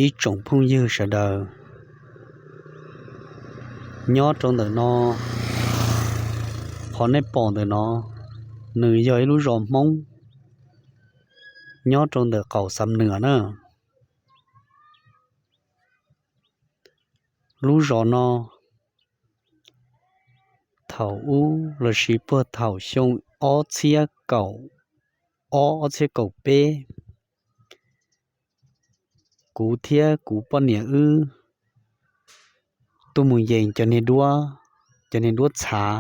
Ib tsoom phooj ywg sawv daws, nyob rau ntawm no, qhov nej pom ntawm no, nws yog ib lub zos Hmoob nyob rau ntawm qaum Xam Nuam na. Lub zos no, thaum ub los sis puag thaum xyoo ob txhiab kaum ob, ob txhiab kaum peb, kuv thiab kuv poj niam wb tuaj mus yees cov niag duab, cov niag duab txhav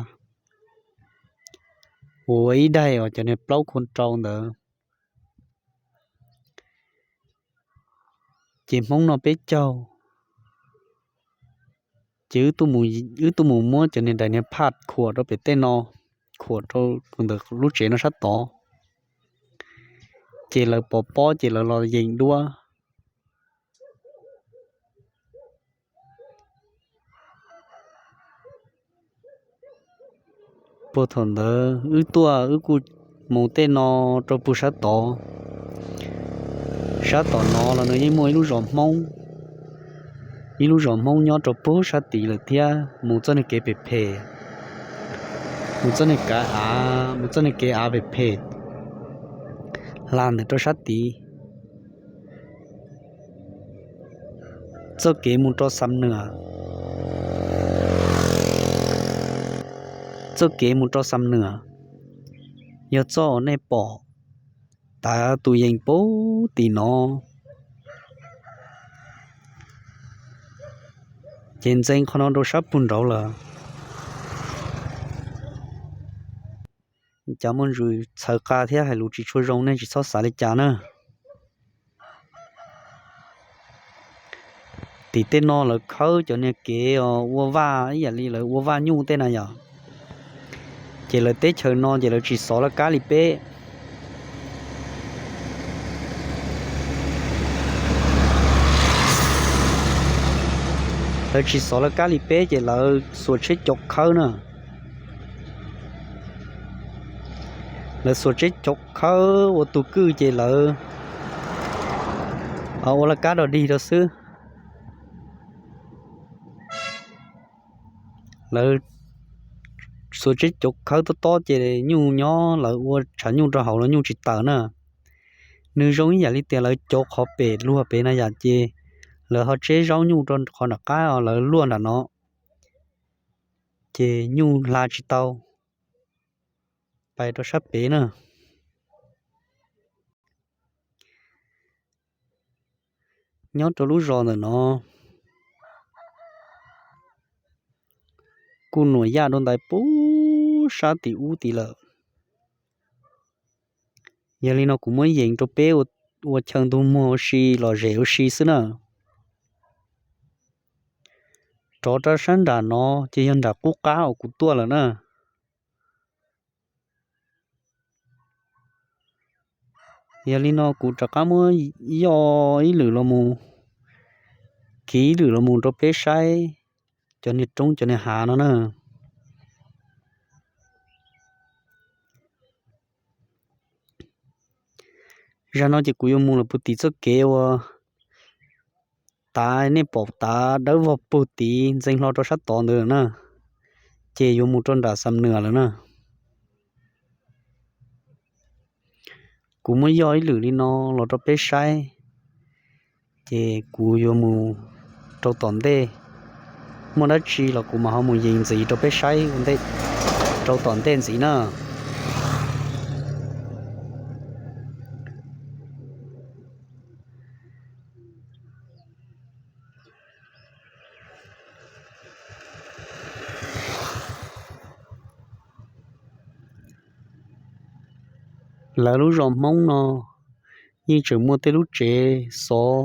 uas ua ib daim uas cov niag plaub khua rau ntawd. Ces Hmoob no peb caug, ces wb tuaj mus muab cov niag daim niag phaj khuam rau pem tej no, khuam rau ntawm lub tsev no sab tod, ces lawv pov pob ces lawv los yees duab. Puag thaum ntawd wb tuaj wb kuj mus tej no rau puag sab tod. Sab tom no los nws yeej muaj ib lub zos Hmoob, ib lub zos Hmoob nyob rau puag sab tid lawm thiab, mus txoj niag kev phem phem, mus txoj niag kev av, mus txoj niag kev av phem phem hla ntawm rau sab tid. Txoj kev mus rau Xam Nuam, txoj kev mus rau Xam Nuam yog txoj uas nej pom tav tus yees puag tim no, ces ntxeev qhov no rau sab puag nraud lawm. Cov muaj ntsis txhawv qa thiab hais lus tsis tshua zoo nej tsis txhob xav li cas na. Tim tej no lawv khawb cov niag kev ua vaj ib yam li lawv ua vaj nyuj tej na yom. Ces lawv teb chaws no ces lawv tsis xov laj kab li peb. Lawv tsis xov laj kab li peb ces lawv xuas tsheb cov khawb na. Lawv xuas tsheb cov khawb ua tus kwj ces lawv ua laj kab dog dig rau xwb. Lawv xuas tsheb cov khawb tob tob ces nyuj nyob, lawv ua tshav nyuj rau hauv los nyuj tsis tawm na. Nws zoo ib yam li tias lawv cov qhov pem luag pem na yom, ces lawv ho tseb zaub nyuj rau qhov nram qab lawv luaj nram no, ces nyuj hla tsis tau pais rau sab pem na. Nyob rau lub zos ntawm no kuj nuam yaj dua ntais puag sab tim ub tid lawm. Yog li no kuv muab yees rau peb ua chaw ntug muag ua si lom zem ua si xwb na. Rov rau sab nram no ces yog nram qub qab uas kuv tuaj lawm na. Yog li no kuv rov qab muab yoj ib lwm los mus, kiv ib lwm los mus rau peb saib cov niag roob cov niag hav no na. Zag no ces kuv yuav mus los puag tim txoj kev uas tav nej pom tav dawb vog puag tid ntxeev hlo rau sab tod ntawd na, ces yuav mus rau nram Xam Nuam lawm na. Kuv muab yoj ib lwm li no los rau peb saib, ces kuv yuav mus rau tom ntej. Muaj dab tsi los kuv mam ho mus yees ntxiv rau peb saib rau tom ntej ntxiv na. Lawv lub zos Hmoob no yeej tseem muaj tej lub tsev xov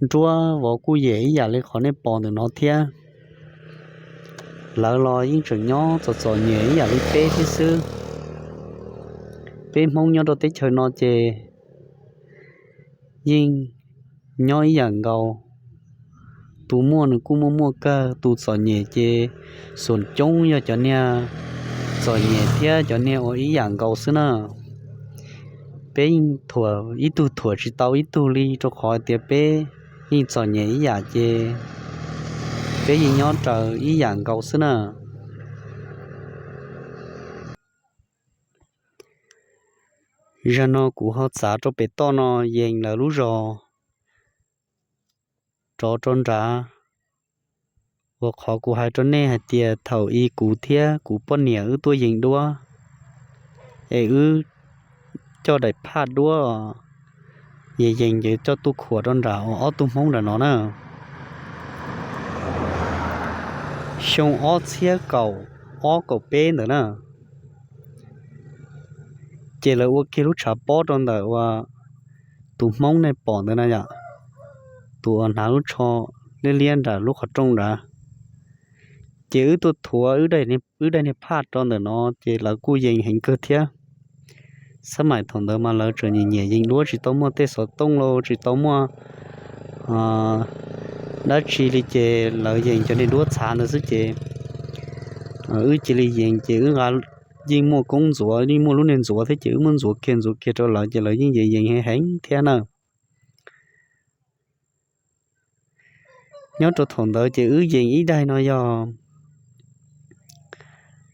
nruab vov kuj yem ib yam li qhov nej pom ntawm no thiab. Lawv los yeej tseem nyob txom txom nyem ib yam li peb thiab xwb. Peb Hmoob nyob rau teb chaws no ces yeej nyob ib yam nkaus. Tus muaj nws kuj muaj muaj kawg, tus txom nyem ces xuam coob yog cov niag txom nyem thiab cov niag ua ib yam nkaus xwb na. peb yeej thuam ib tug thuam tsis tau ib tug li, rau qhov tias peb yeej txom nyem ib yam ces peb yeej nyob raws ib yam nkaus xwb na. Zaum no kuv ho txav rau pem toj no Yees lawv lub zos rov rau nrad, uas qhov kuv hais rau nej hais tias thaum i kuv thiab kuv poj niam wb tuaj yees duab es wb coj daim phaj duab, Yees Yees ces coj tuaj khuam rau nram ob tug Hmoob nram no na. Xyoo ob txhiab kaum ob kaum peb ntawd na, ces lawv ua kiag lub tshav pob rau ntawm uas tus Hmoob nej pom ntawd na yom, tus uas hnav lub tsho liab liab nram lub qhov rooj nrad. Ces wb tuaj thuav wb daim niag phaj rau ntawm no ces lawv kuj yees heev kawg thiab. Xab maim thaum ntawd mas lawv tseem nyiam nyiam yees duab, tsis tau muaj tej xov tooj los tsis tau muaj dab tsi li ces lawv yees cov niag duab txhav ntawd xwb ces wb cia li yees ces wb yeej muaj koob ntxuav, yeej muaj lub niag ntxuav thiab ces wb muab ntxuav kiag ntxuav kiag rau lawv ces lawv yeej yees yees heev heev thiab na. Nyob rau thaum ntawd ces wb yees ib daim no yog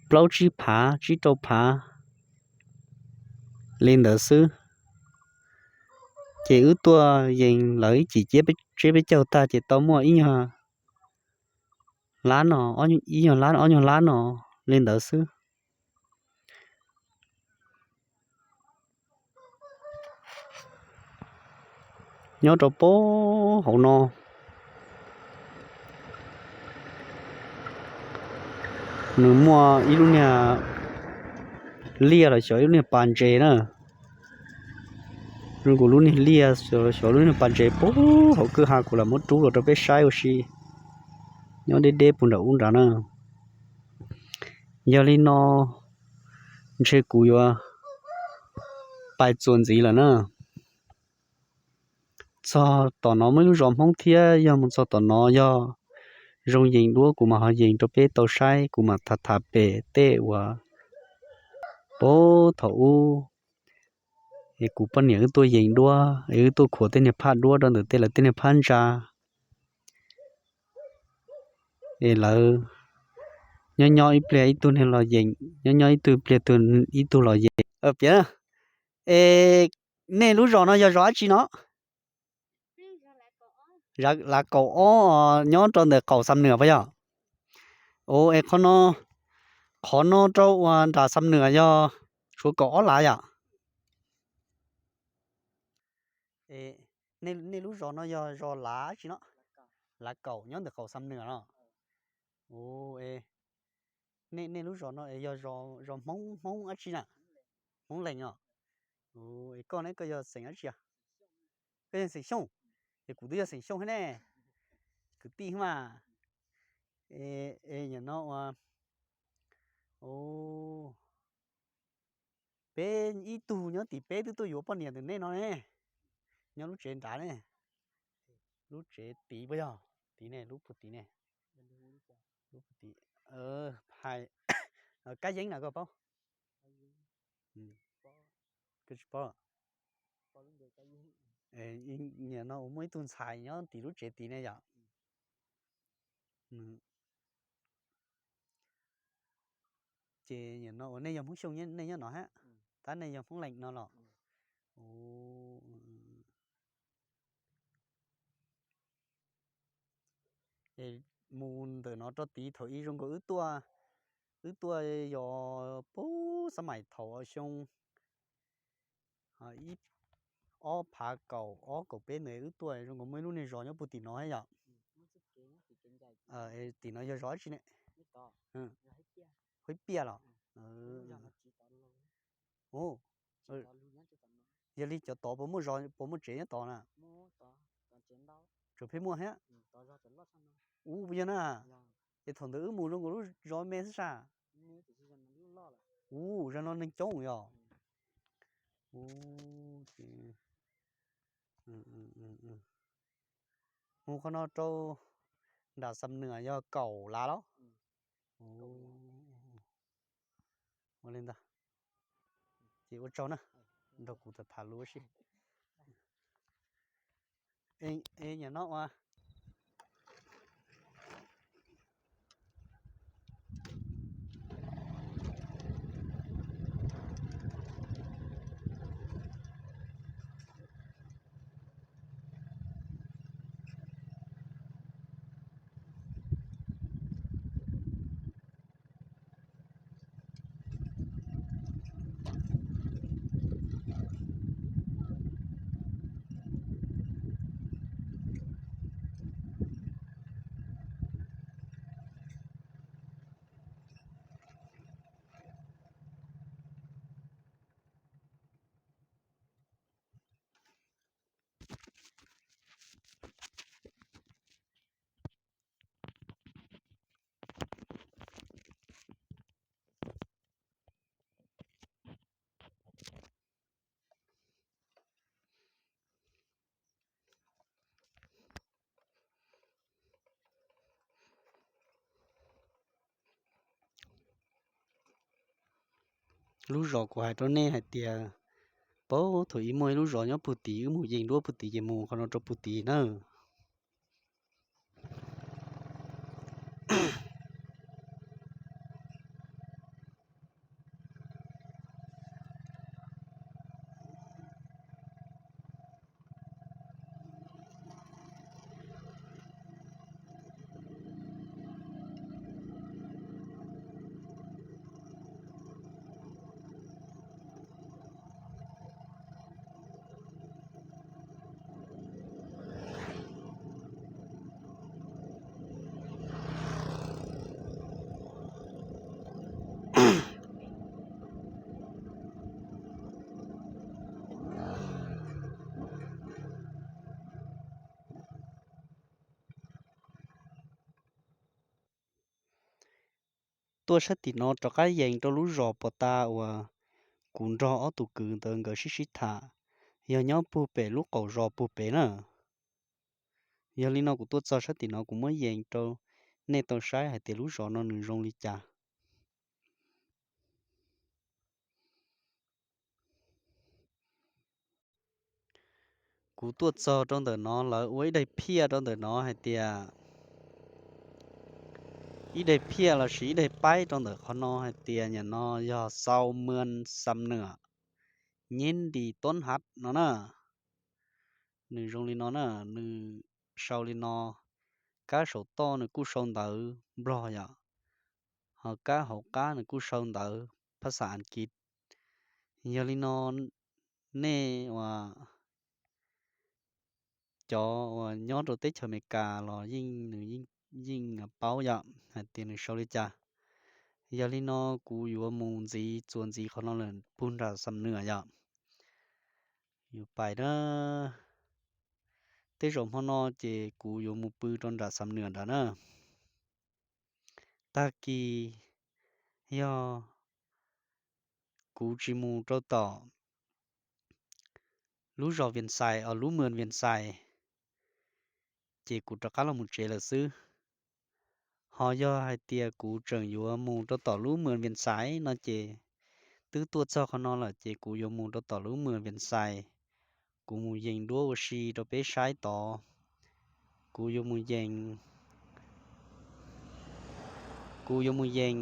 plaub tsib phav tsib rau phav li ntawd xwb. Ces wb tuaj yees lawv ib chim tsiab peb caug tag ces tau muaj ib nyuag lab no, ib nyuag lab ob nyuag lab no li ntawd xwb. Nyob rau pab hauv no, nws muaj ib lub niag liaj los xyov ib lub niag pas ntses na. Zoo nkaus lub niag liaj xyov lub niag pas ntses pab hauv kwj ha, kuv lam muab rub los rau peb saib ua si. Nyob deb deb puag nram ub nrad na. Yog li no ntshe kuv yuav pais txuas ntxiv lawm na. Txog tom no muaj ib lub zos Hmoob thiab, yog mus txog tom no yog zoo yees duab kuv mam ho yees rau peb tau saib, kuv mam tham tham pem tej uas pab thaum ub es kuv poj niam wb tuaj yees duab es wb tuaj khuam tej niag phaj duab rau ntawm tej lawv tej niag phab ntsa. Es lawv nyob nyob ib pliag ib tug niag los yees, nyob nyob ib tug pliag ib tug los yees. Piav, es nej lub zos no yog zos dab tsi no? Lav kaum ob, nyob rau ntawm qaum Xam Nwm puas yog? Ua es qhov no, qhov no rau uas nram Xam Nwm yog tshuav kaum ob lav yom? Nej lub zos no yog zos lav dab tsi no? Lav kaum nyob ntawm qaum Xam Nwm no. Ua, nej lub zos no es yog zos Hmoob, Hmoob dab tsi na? Hmoob Lees os. Es koj ne, koj yog xeem dab tsi? Koj yog xeem Xyooj. Es kuv twb yog xeem Xyooj thiab ne. Kwv tij mas. Es nim no ua, peb ib tug nyob tim peb twb tuaj yuav poj niam ntawm nej no ne. Nyob lub tsev nrad ne. Lub tsev tid puas yog? Tid ne, lub puag tid ne. Lub puag tid. Hais, Kab Yeeb na koj paub? Koj tsis paub. Nim no ua muaj ib tug ntxhais nyob tim lub tsev tid ne yom? Ces nim no ua nej yog Hmoob Xyooj nej nyob no hab, tab nej yog Hmoob Lees no los? Es mus ntawm no rau tid thaum ub zoo nkaus wb tuaj, wb tuaj yog pub xab maim thaum xyoo ib ob phav kaum ob kaum peb ntawd wb tuaj zoo nkaus muaj ib lub niag zos nyob puag tim no yom? Tim no yog zos dab tsi ne? Huab Piaj los? Yog li cov tod puas muaj zos, puas muaj tsev nyob tod na? Tseem pheej muaj thiab. Ub, puas yog na? Es thaum ntawd wb mus zoo nkaus lub zos me xwb sas. Ub, zos no neeg coob yog. Ub, ces mus qhov no rau nram Xam Nwm yog kaum lav los? Ua li ntawd, ces ua tsaug na. nrog kuv tham tham lus seb. Nim no ua Lub zos kuv hais rau nej hais tias, paub thaum ub muaj ib lub zos nyob puag tid, wb mus yees duab puag tid ces mus qhov no rau puag tid na. Tuaj sab tim no rov qab yees rau lub zos puag ta uas kuv nrog ob tug kwv ntawd nkawd sib sib tham, yog nyob puag pem lub qaum zos puag pem na. Yog li no kuv tuaj txog sab tim no kuv muab yees rau nej tau saib hais tias lub zos no nws zoo li cas. Kuv tuaj txog rau ntawm no lawv ua ib daim phiaj rau ntawm no hais tias, ib daim phiaj lossis ib daim paib rau ntawm qhov no hais tias nyam no yog Sau Mws Xam Nuam Nyib Nris Tuab Hav no na. Nws zoo li no na, nws sau li no, kab saum toj nws kuj sau ntawv Nplog yom, ho kab hauv qab nws kuj sau ntawv phab xas Askiv. Yog li no nej uas cov uas nyob rau teb chaws Amelikas los yeej nws yeej paub yom hais tias nws sau li cas. Yog li no kuv yuav mus ntxiv txuas ntxiv qhov no lawm puag nram Xam Nuam yom. Yuav pais na, tej zaum hmo no ces kuv yuav mus pw rau nram Xam Nuam nrad na. Tag kis yog kuv tsis mus rau tom lub zos Vias Xais os, lub mws Vias Xais, ces kuv rov qab los mus tsev lawm xwb. Ho yog hais tias kuv tseem yuav mus rau tom lub mws Vias Xais no ces twb tuaj txog qhov no lawm ces kuv yuav mus rau tom lub mws Vias Xais, kuv mus yees duab ua si rau peb saib tod. Kuv yuav mus yees, kuv yuav mus yees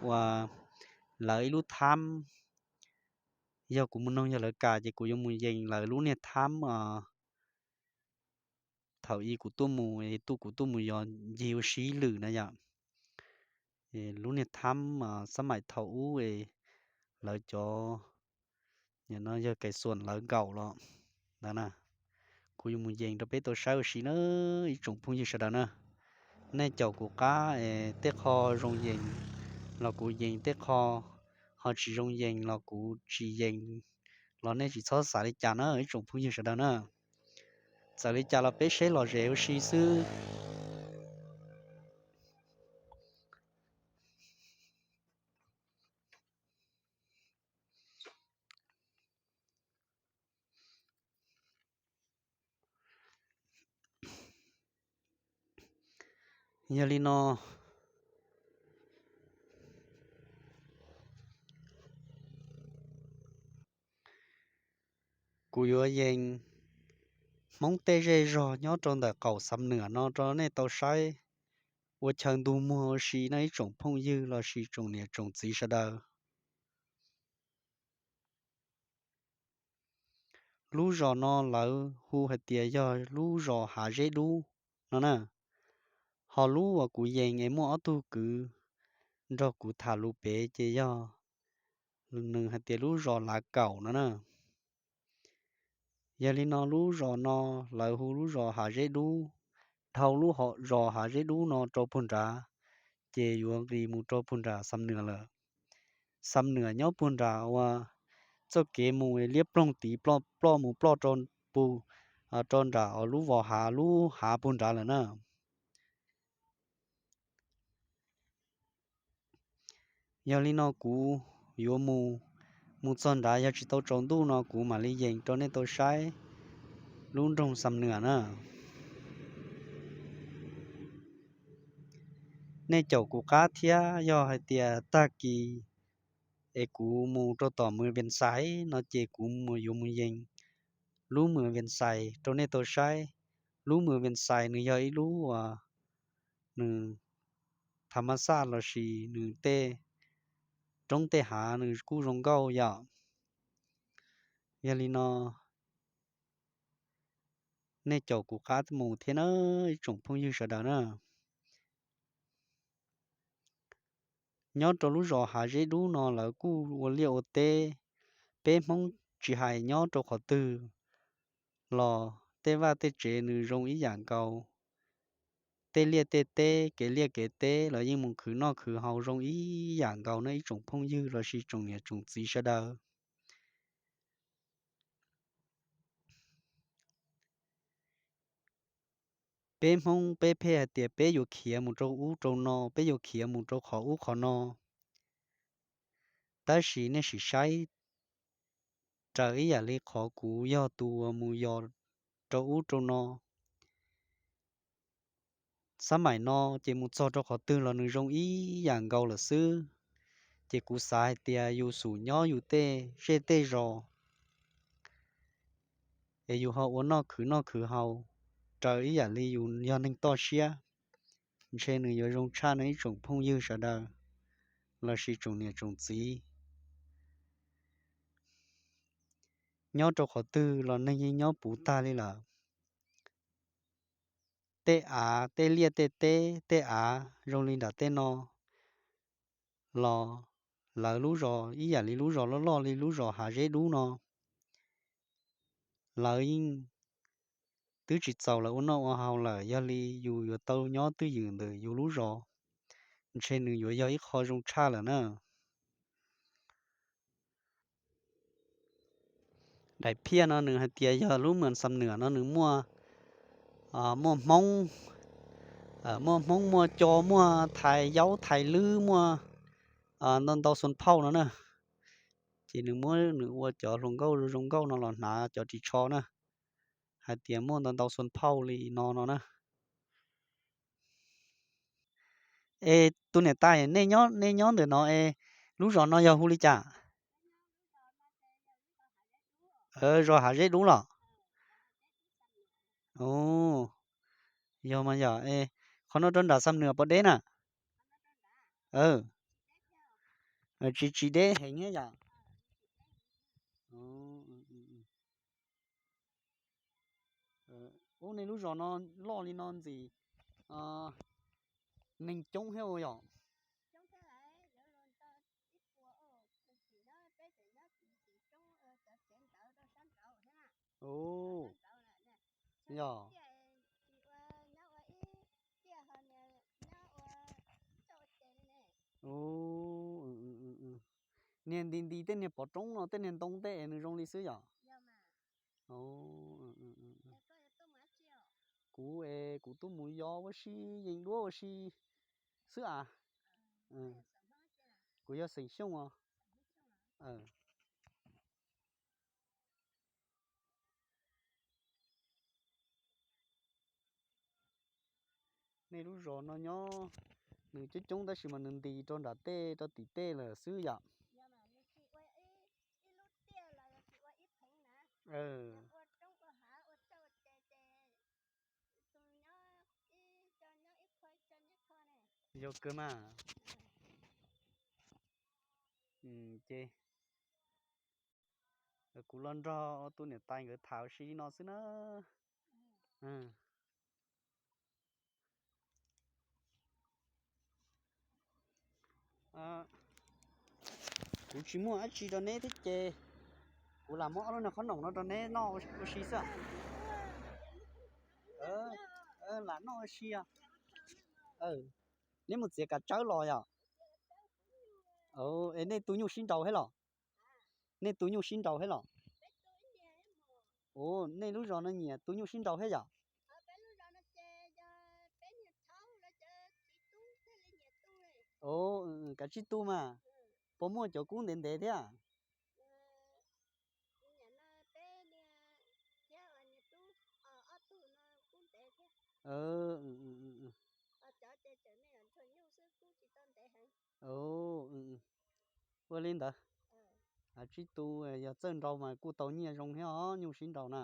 uas lawv ib lub thab. Yog kuv mus noog yog lawv kam ces kuv yuav mus yees lawv lub niag thab thaum ub kuv tuaj mus, tuaj kuv tuaj mus yos ncig ua si lwm na yom. Lub niag thab xab maim thaum ub lawv cov, no yog kais xuam lawv nkaum los ntawd na. Kuv yuav mus yees rau peb tau saib ua si na ib tsoom phooj ywg sawv daws na. Nej caum kuv qab, tej qho zoo yees los kuv yees, tej qho ho tsis zoo yees los kuv tsis yees los nej tsis txhob xav li cas na ib tsoom phooj ywg sawv daws na. Txawm li cas los peb seb lom zem ua si xwb. Yog li no, Kuv yuav yees Hmoob tej zej zog nyob rau ntawm qaum Xam Nuam no rau nej tau saib ua chaw ntuj muag ua si no ib tsoom phooj ywg los sis tsoom niam tsoom txiv sawv daws. Lub zos no lawv hu hais tias yog lub zos Hav Zeb Dub no na. Ho lub uas kuv yees es muaj ob tug kwv nrog kuv tham lus pem ces yog nws hais tias lub zos Lav Kaum no na. Yog li no lub zos no lawv hu lub zos Hav Zeb Dub. Dhau lub zos Hav Zeb Dub no rau puag nrad, ces yuav nqis mus rau puag nram Xam Nuam lawm. Xam Nuam nyob puag nram uas txoj kev mus liab ploog tid, ploj mus ploj rau puag, rau nram lub vos hav, lub hav puag nrad lawm na. Yog li no kuv yuav mus, mus txog nrad yog tsis tau tsaus ntuj no kuv mam li yees rau nej tau saib lub nroog Xam Nuam na. Nej caum kuv qab thiab, yog hais tias tag kis es kuv mus rau tom Mws Vees Xais no ces kuv yuav mus yees lub Mws Vees Xais rau nej tau saib. Lub Mws Vees Xais nws yog ib lub uas nws tha ma xaj los sis nws tej roob tej hav nws kuj zoo nkauj yom. Yog li no nej caum kuv qab mus thiab na, ib tsoom phooj ywg sawv daws na. Nyob rau lub zos Hav Zeb Dub no lawv kuj ua liaj ua teb. Peb Hmoob tsis hais nyob rau qhov twg los tej vaj tej tsev nws zoo ib yam nkaus. Tej liaj tej teb, kev liaj kev teb los yeej mus khwv noj khwv haus zoo ib yam nkaus na ib tsoom phooj ywg los sis tsoom niam tsoom txiv sawv daws. Peb Hmoob peb pheej hais tias peb yuav khiav mus rau ub rau no, peb yuav khiav mus rau qhov ub qhov no. Tab sis nej sim saib raws ib yam li qhov kuv yog tus uas mus yos rau ub rau no. Xab maim no ces mus txog rau qhov twg los nws zoo ib yam nkaus lawm xwb. Ces kuv xav hais tias yus xum nyob yus tej zej tej zos es yus ho ua noj khwv noj khwv haus raws ib yam li yus yog neeg toj siab, ntshe nws yuav zoo tshaj no ib tsoom phooj ywg sawv daws los sis tsoom niam tsoom txiv. Nyob rau qhov twg los neeg yeej nyob puv tag li lawm. Tej av, tej liaj tej teb, tej av zoo li nram tej no los lawv lub zos ib yam li lub zos loj loj li lub zos Hav Zeb Dub no, lawv yeej twb tsis txaus lawv ua noj ua haus lawm, yog li yus yuav tau nyob twj ywm ntawm yus lub zos, ntshe nws yuav yog ib qho zoo tshaj lawm na. Daim phiaj no nws hais tias yog lub Mws Xam Nuam no nws muaj, muaj Hmoob, muaj Hmoob, muaj Co, muaj Thais Yaub, Thais Lwb, muaj ntau ntau xuas phauj no na. Ces nws muab nws ua cov hluas nkauj zoo zoo nkauj no los hnav cov ris tsho na, hais tias muaj ntau ntau xuas phauj li no no na. Es tus niam tais, nej nyob ntawm no es lub zos no yog hu li cas? Zos Hav Zeb Dub los? Yog mas yom. Qhov no rau nram Xam Nuam puas deb na? Tsis, tsis deb heev thiab yom. Ub, nej lub zos no loj li no ntxim neeg coob thiab yom? Yog. Niag nti nti tej niag pov roob no tej niag ntoo tej es nws zoo li xwb yom? Kuv es kuv tuaj mus yos ua si, yees duab ua si xwb as. Kuv yog xeem Xyooj os. Nej lub zos no nyob nws coob coob tab sis mas nws nti rau nram tej rau tim tej lawm xwb yom. Yog kawg mas. Ces kuv los nrog tus niam tais nkawd tham ua si li no xwb na. Kuv tsis muaj dab tsi rau neb thiab ces kuv lam muab ob lub niag qhob noom no rau neb noj ua si xwb. Lam noj ua si. Neb mus txiav kav tsawb los yom? Es nej tu nyuj sib nraus thiab los? Nej tu nyuj sib nraus thiab los? Ua, nej lub zos no nyiam tu nyuj sib nraus thiab yom? Ua, kav tsij tu mas. Puas muaj cov kub ntev ntev thiab? Ua li ntawd, kav tsij tu, yog txawj nraus mas kuj tau nyiaj zoo thiab os, nyuj sib nraus na.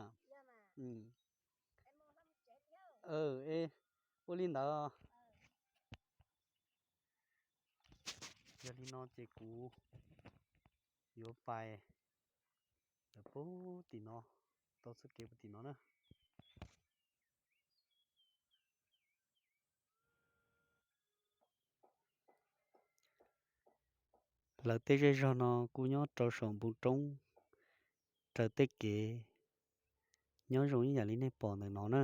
Ua li ntawd. Yog li no ces kuv yuav pais lawm puag tim no, tau txoj kev puag tim no na. Lawv tej zej zog no kuj nyob rau saum npoo roob, raws tej kev, nyob zoo ib yam li nej pom ntawm no na.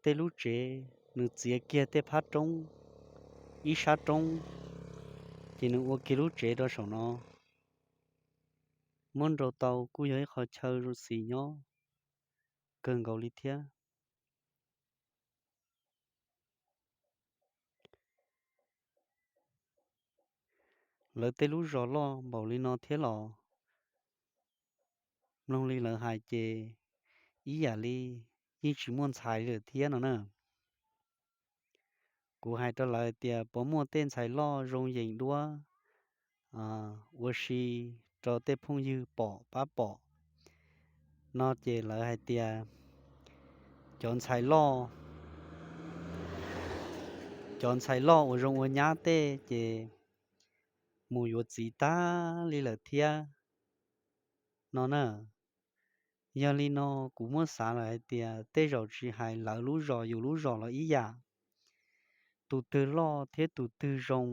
Tej lub tsev nws txiav kiag tej phab roob, ib sab roob, ces nws ua kiag lub tsev rau saum no. Muab nrau tau kuj yog ib qho chaw zoo xis nyob kawg nkaus li thiab. Lawv tej lub zos loj npaum li no thiab los mloog li lawv hais ces ib yam li yeej tsis muaj ntxhais li lawm thiab no na. Kuv hais rau lawv tias puas muaj tej ntxhais loj zoo yeem duab ua si rau tej phooj ywg pom pab pom no ces lawv hais tias cov ntxhais loj, cov ntxhais loj uas zoo ua nyab tej ces mus yuav txiv tag li lawm thiab no na. Yog li no kuv muab xav lawm hais tias tej zaum tsis hais lawv lub zos yus lub zos los ib yam, tus twg loj thiab tus twg zoo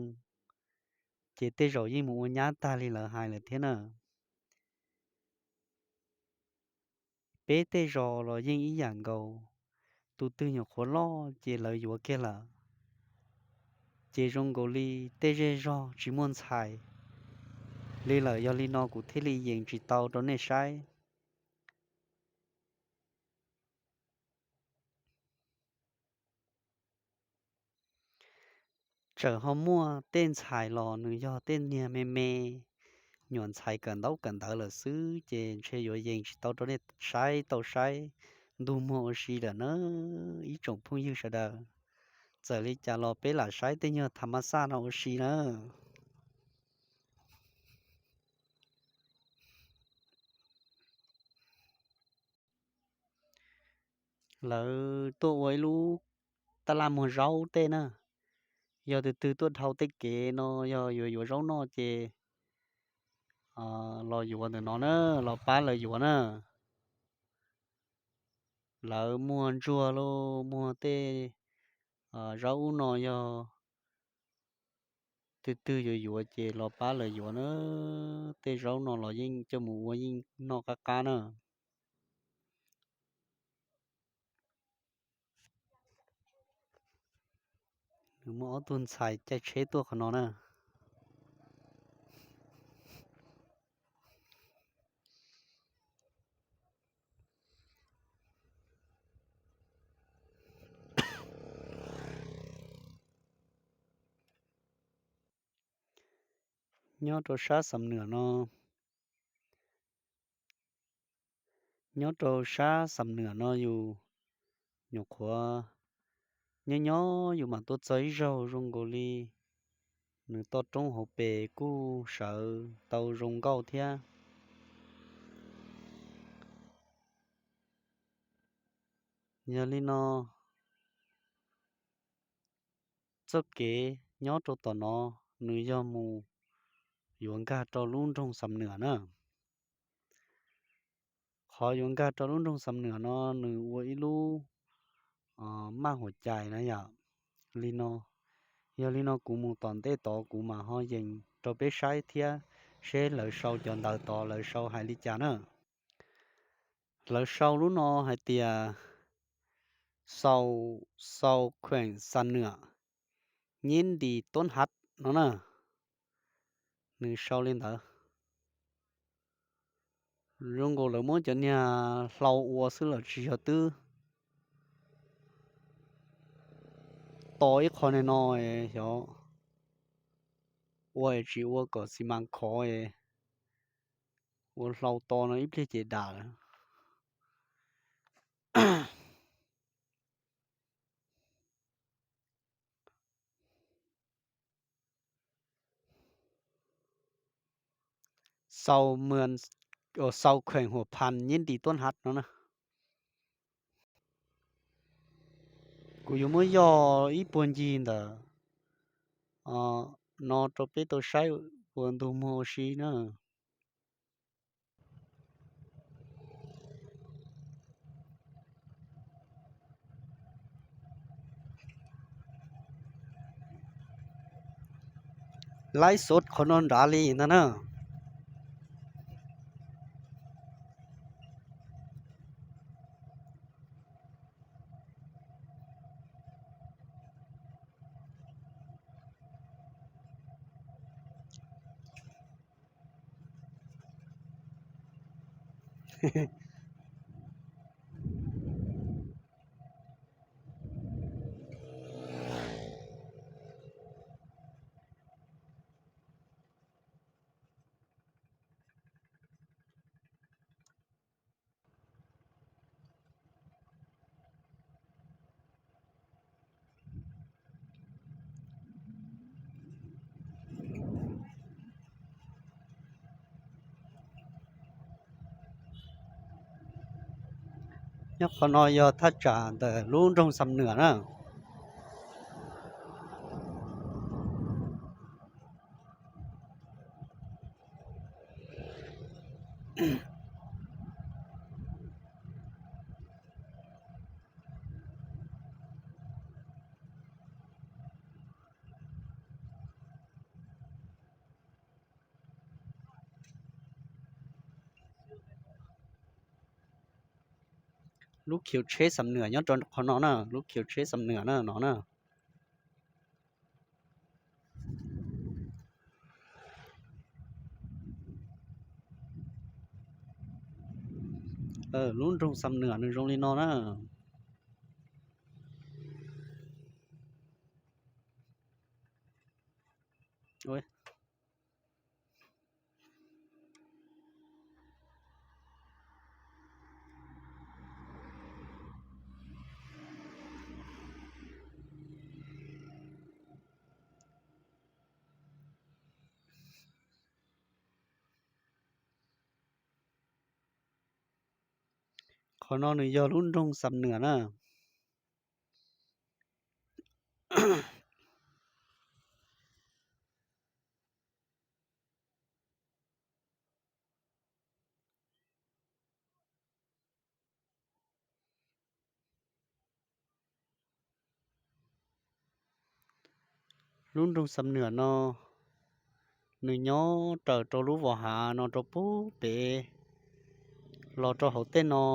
ces tej zaum yeej mus ua nyab tag li lawv hais lawm thiab na. Peb tej zos los yeej ib yam nkaus, tus twg nyuam qhuav loj ces lawv yuav kiag lawm. Ces zoo nkaus li tej zej zog tsis muaj ntxhais li lawm, yog li no kuv thiaj li yees tsis tau rau nej saib. Txawm ho muaj tej ntxhais los nws yog tej niag me me, nyuam ntxhais kawm ntaub kawm ntawv lawm xwb ces ntshe yuav yees tsis tau rau nej saib tau saib ntug muag ua si lawm na ib tsoom phooj ywg sawv daws. Txawm li cas los peb lam saib tej nyuag tham mas xaj no ua si na. Lawv tuaj ua ib lub taj laj muag zaub tej na. Yog tus twg tuaj dhau tej kev no yog yuav yuav zaub noj ces los yuav ntawm no na, los pab lawv yuav na. Lawv muag ntsuag los muag tej zaub ub no yog twg twg yuav yuav ces los pab lawv yuav na. Tej zaub no los yeej coj mus ua yeej noj qab qab na. Nws muaj ob tug ntxhais caij tsheb tuaj qhov no na. Nyob rau sab Xam Nuam no, nyob rau sab Xam Nuam no yus nyuam qhuav nyob nyob yus mam tuaj txog ib zaug zoo nkaus li nws toj roob hauv pes kuj sawv tau zoo nkauj thiab. Yog li no, txoj kev nyob rau tom no nws yog mus yuav nkag rau lub nroog Xam Nuam na. Qhov yuav nkag rau lub nroog Xam Nuam no nws ua ib lub maj huam cais na yom. Li no, yog li no kuv mus tom ntej tod kuv mam ho yees rau peb saib thiab seb lawv sau cov ntawv tod lawv sau hais li cas na. Lawv sau lub no hais tias sau, sau khuem Xam Nuam, nyib nris tuab hav no na. Nws sau li ntawd. Zoo nkaus lawv muab cov niag hlau ua xwb los tsis yog twb to ib qho niag no, xyov ua tsis ua kom xi mas khov, ua hlau to no ib pliag ces dam lawm. Sau, sau khuem huam phas nyib nris tuab hav no na. Kuv yuav muab yog ib puag ncig ntawm no rau peb tau saib ua ntug muag ua si na. Laib xov qhov no nrad li ntag na. Nyob qhov no yog thaj tsam ntawm lub nroog Xam Nuam na. Lub khiv tsheb Xam Nuam nyob rau qhov no na, lub khiv tsheb Xam Nuam na no na. Lub nroog Xam Nuam nws zoo li no na. Qhov no nws yog lub nroog Xam Nuam na. Lub nroog Xam Nuam no, nws nyob raws rau lub vos hav no rau pub pem los rau hauv tej no.